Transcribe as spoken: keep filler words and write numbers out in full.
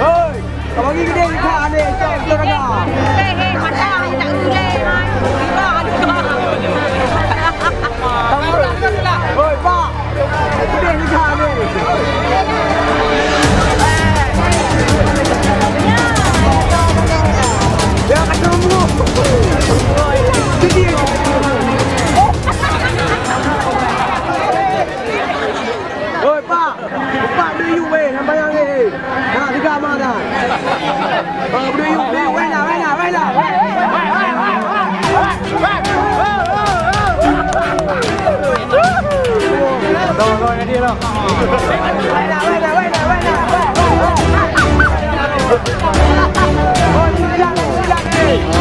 Hei, ka bagi gede ikan ni, ikan tu raga. Hei, hei, mata, tak gulai, hai. Hei, Pak. Gede ikan ni. Ya, ketemu. Gede. Oi, Pak! Pak, bri yub weh, nyang bayang weh. Nah, tiga ma dah. Pak, bri yub, bri yub, weh lah, weh lah, weh lah. Tolong, tolong, jadi lah. Weh lah, weh lah, weh lah, weh lah. Oi, tidak, tidak, tidak.